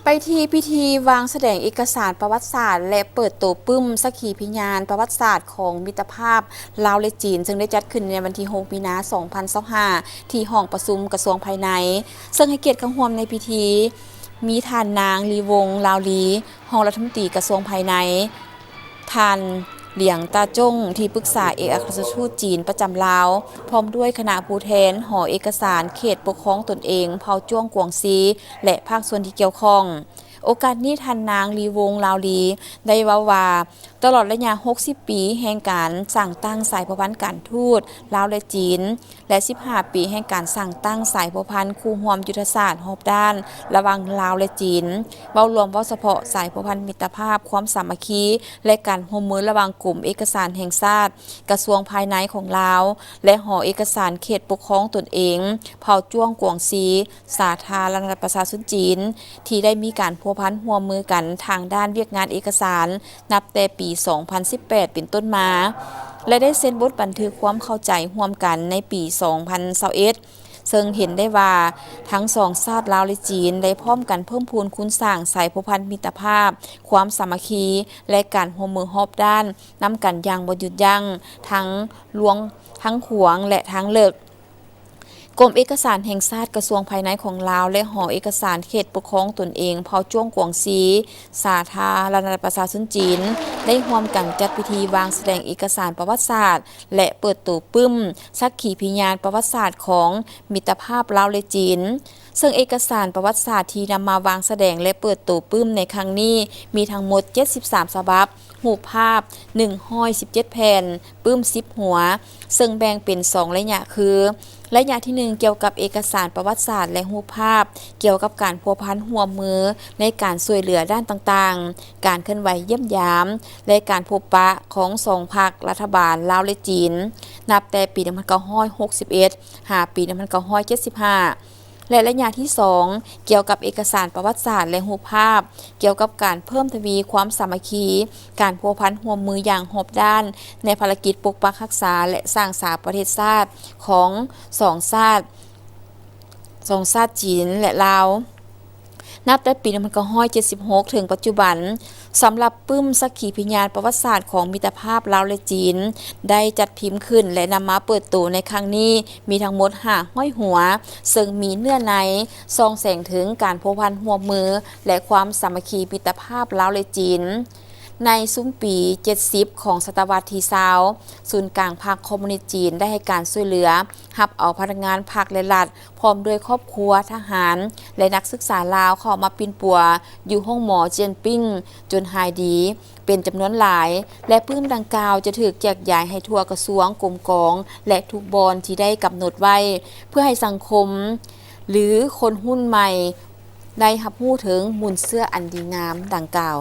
ໄປທີ່ພິທີວາງສະແດງເອກະສານປະຫວັດສາດ ແລະ ເປີດໂຕປຶ້ມສັກຂີພິຍານປະຫວັດສາດຂອງມິດຕະພາບລາວ ແລະ ຈີນ ເຊິ່ງໄດ້ຈັດຂຶ້ນໃນວັນທີຫົກ ມີນາ ສອງພັນຊາວຫ້າ ທີ່ຫ້ອງປະຊຸມກະຊວງພາຍໃນ, ເຊິ່ງໃຫ້ກຽດເຂົ້າຮ່ວມໃນພິທີມີທ່ານນາງ ລີວົງ ລາວລີ ຮອງລັດຖະມົນຕີກະຊວງພາຍໃນ, ທ່ານ ຫຼຽງ ຕາຈົງ ທີ່ປຶກສາເອກອັກຄະລັດທູດຈີນປະຈຳລາວ, ພ້ອມດ້ວຍຄະນະຜູ້ແທນຫໍເອກະສານເຂດປົກຄອງຕົນເອງເຜົ່າຈວງກວາງຊີ ແລະ ພາກສ່ວນທີ່ກ່ຽວຂ້ອງ. ໂອກາດນີ້ ທ່ານນາງ ລີວົງ ລາວລີ ໄດ້ເວົ້າວ່າ ຕະຫຼອດໄລຍະຫົກສິບປີແຫ່ງການສ້າງຕັ້ງສາຍພົວພັນການທູດລາວ ແລະ ຈີນ ແລະ ສິບຫ້າປີແຫ່ງການສ້າງຕັ້ງສາຍພົວພັນຄູ່ຮ່ວມຍຸດທະສາດຮອບດ້ານລະຫວ່າງລາວ ແລະ ຈີນ, ເວົ້າລວມ ເວົ້າສະເພາະສາຍພົວພັນມິດຕະພາບ, ຄວາມສາມັກຄີ ແລະ ການຮ່ວມມືລະຫວ່າງກົມເອກະສານແຫ່ງຊາດ, ກະຊວງພາຍໃນຂອງລາວ ແລະ ຫໍເອກະສານເຂດປົກຄອງຕົນເອງເຜົ່າຈວງກວາງຊີ, ສາທາລະນະລັດປະຊາຊົນຈີນ ທີ່ໄດ້ມີການພົວພັນຮ່ວມມືກັນທາງດ້ານວຽກງານເອກະສານ ນັບແຕ່ປີສອງພັນສິບແປດເປັນຕົ້ນມາ ແລະ ໄດ້ເຊັນບົດບັນທຶກຄວາມເຂົ້າໃຈຮ່ວມກັນໃນປີສອງພັນຊາວເອັດ ເຊິ່ງເຫັນໄດ້ວ່າທັງສອງຊາດລາວ ແລະ ຈີນ ໄດ້ພ້ອມກັນເພີ່ມພູນຄູນສ້າງສາຍພົວພັນມິດຕະພາບ, ຄວາມສາມັກຄີ ແລະ ການຮ່ວມມືຮອບດ້ານນຳກັນຢ່າງບໍ່ຢຸດຢັ້ງ ທັງລວງ, ທັງຂວາງ ແລະ ທັງເລິກ. ກົມເອກະສານແຫ່ງຊາດ, ກະຊວງພາຍໃນຂອງລາວ ແລະ ຫໍເອກະສານເຂດປົກຄອງຕົນເອງເຜົ່າຈວງກວາງຊີ, ສາທາລະນະລັດປະຊາຊົນຈີນ ໄດ້ຮ່ວມກັນຈັດພິທີວາງສະແດງເອກະສານປະຫວັດສາດ ແລະ ເປີດໂຕປຶ້ມສັກຂີພິຍານປະຫວັດສາດຂອງມິດຕະພາບລາວ ແລະ ຈີນ, ເຊິ່ງເອກະສານປະຫວັດສາດທີ່ນຳມາວາງສະແດງ ແລະ ເປີດໂຕປຶ້ມໃນຄັ້ງນີ້ ມີທັງໝົດເຈັດສິບສາມສະບັບ, ຮູບພາບໜຶ່ງຮ້ອຍສິບເຈັດແຜ່ນ, ປຶ້ມສິບຫົວ, ເຊິ່ງແບ່ງເປັນສອງໄລຍະຄື ໄລຍະທີໜຶ່ງ ກ່ຽວກັບເອກະສານປະຫວັດສາດ ແລະ ຮູບພາບ ກ່ຽວກັບການພົວພັນຮ່ວມມືໃນການຊ່ວຍເຫຼືອດ້ານຕ່າງໆ, ການເຄື່ອນໄຫວຢ້ຽມຢາມ ແລະ ການພົບປະຂອງສອງພັກລັດຖະບານລາວ ແລະ ຈີນ ນັບແຕ່ປີໜຶ່ງພັນເກົ້າຮ້ອຍຫົກສິບເອັດ ຫາປີໜຶ່ງພັນເກົ້າຮ້ອຍເຈັດສິບຫ້າ ແລະ ໄລຍະທີສອງ ກ່ຽວກັບເອກະສານປະຫວັດສາດ ແລະ ຮູບພາບ ກ່ຽວກັບການເພີ່ມທະວີຄວາມສາມັກຄີ, ການພົວພັນຮ່ວມມືຢ່າງຮອບດ້ານ ໃນພາລະກິດປົກປັກຮັກສາ ແລະ ສ້າງສາປະເທດຊາດຂອງສອງຊາດ, ສອງຊາດຈີນ ແລະ ລາວ. ນັບແຕ່ປີໜຶ່ງພັນເກົ້າຮ້ອຍເຈັດສິບຫົກ ເຖິງປັດຈຸບັນ, ສຳລັບປຶ້ມສັກຂີພິຍານປະຫວັດສາດຂອງມິດຕະພາບລາວ ແລະ ຈີນ ໄດ້ຈັດພິມຂຶ້ນ ແລະ ນຳມາເປີດໂຕໃນຄັ້ງນີ້ ມີທັງໝົດຫ້າຮ້ອຍຫົວ, ເຊິ່ງມີເນື້ອໃນສ່ອງແສງເຖິງການພົວພັນຮ່ວມມື ແລະ ຄວາມສາມັກຄີມິດຕະພາບລາວ ແລະ ຈີນ. ໃນຊຸມປີເຈັດສິບຂອງສະຕະວັດທີຊາວ, ສູນກາງພັກຄອມມູນິດຈີນໄດ້ໃຫ້ການຊ່ວຍເຫຼືອ ຮັບເອົາພະນັກງານພັກ ແລະ ລັດ ພ້ອມດ້ວຍຄອບຄົວ, ທະຫານ ແລະ ນັກສຶກສາລາວເຂົ້າມາປິ່ນປົວຢູ່ໂຮງໝໍເຈຍນປິງ ຈົນຫາຍດີເປັນຈຳນວນຫຼາຍ ແລະ ປຶ້ມດັ່ງກ່າວຈະຖືກແຈກຢາຍໃຫ້ທົ່ວກະຊວງ, ກົມກອງ ແລະ ທຸກບ່ອນທີ່ໄດ້ກຳນົດໄວ້ ເພື່ອໃຫ້ສັງຄົມ ຫຼື ຄົນຮຸ່ນໃໝ່ໄດ້ຮັບຮູ້ເຖິງມູນເຊື້ອອັນດີງາມດັ່ງກ່າວ.